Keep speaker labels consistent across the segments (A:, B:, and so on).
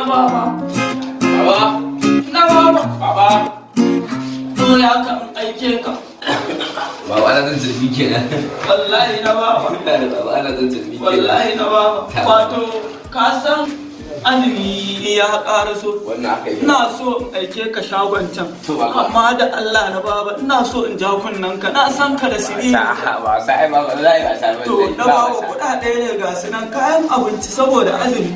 A: Baba.
B: Baba.
A: Na baba.
B: Baba.
A: To ya ka aike ka.
B: Baba, ana zan zurfi kenan.
A: Wallahi na baba.
B: Baba, ana zan zurfi kenan.
A: Wallahi na baba. Wato ka san azumi ya ƙaraso.
B: Wannan aka yi.
A: Ina so in aike ka shagon can.
B: To, baba.
A: Amma da Allah na baba, ina so in ja kunnen ka. Na san ka da sirri.
B: Sa ba sa ai ba, wallahi ba sa ba.
A: To na baba, kuɗaɗe ne ga su nan, kayan abinci saboda azumi.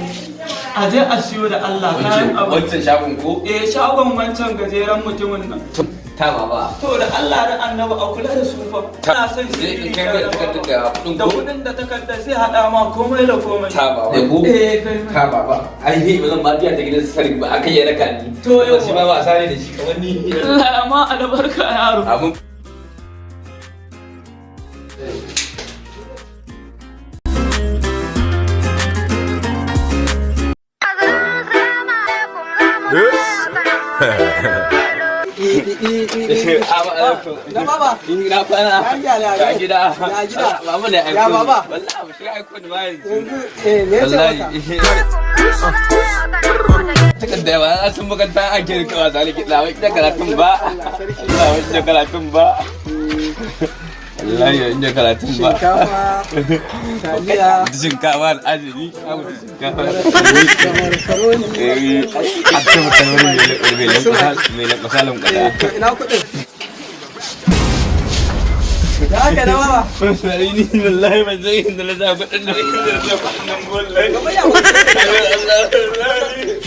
A: A je a siyo da Allah kayan abinci.
B: Wancan shagon ko?
A: Eh, shagon wancan gajeren mutumin nan.
B: Ta baba.
A: To da Allah da Annabi a kula da su fa. Ina son
B: Zai
A: shi.
B: kai mai takardar da kuɗin
A: Da
B: ko?
A: kuɗin da takardar, zai haɗa ma komai da komai.
B: Ta baba. Da ko?
A: Eh, kai mai.
B: Ta baba. Ai ni ba zan ma biya ta gidan sarki ba, akan ya raka ni.
A: To, yau.
B: Shi ma ba sani da shi kamar ni.
A: Allah ya ma albarka, yaro.
B: Abun.
C: Na baba.
B: Na kwana.
C: Lafiya,
B: Ya
C: ya
B: gida.
C: Ya gida.
B: Baba ne aiko
C: Ya
B: ni.
C: baba.
B: Wallahi ba shi aiko ni ba yanzu.
C: Yanzu eh me yace maka?
B: Takarda ba a sun makaranta ake rika wasa ne kiɗa wai kiɗa karatun ba.
C: Allah sarki.
B: Allah wai kiɗa karatun ba. Wallahi wai kiɗa karatun ba.
C: Shinkafa, taliya,
B: Shinkafa da azumi, abu da shinkafa.
C: da makaroni.
B: Eh, a ce mutum wani mai lankwasa lankwasa.
C: Eh, to ina kuɗin? Da haka na baba.
B: Wallahi ni wallahi ban san inda na sa kuɗin nan, inda na sa kuɗin nan wallahi.
C: Gaba ya wuce.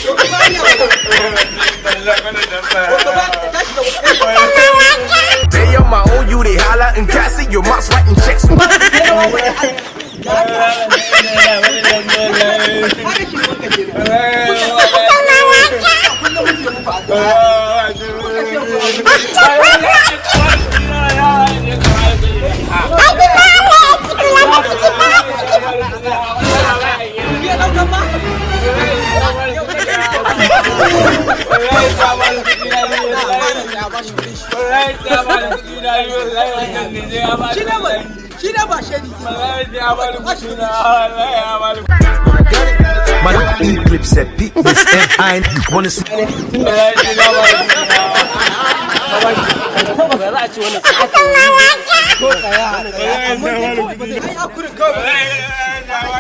C: To gaba ya wuce. To gaba ka tashi da wuce.
D: They on my own, you they holla and Cassie, your mom's writing checks.
C: Haka ki wanka ke. Kullum muke muku addu'a. Kuka ce ku abu. Ya ɗaukan ma? Ya ba shi kuɗin shi. Shi ne ba shi ne ba shedi.
D: My Eclipse said, "Peep this and I ain't wanna see."
C: Ba za a ci wannan ko tsaya tsaya amma dai kawai ba zai ai hakurin kawai.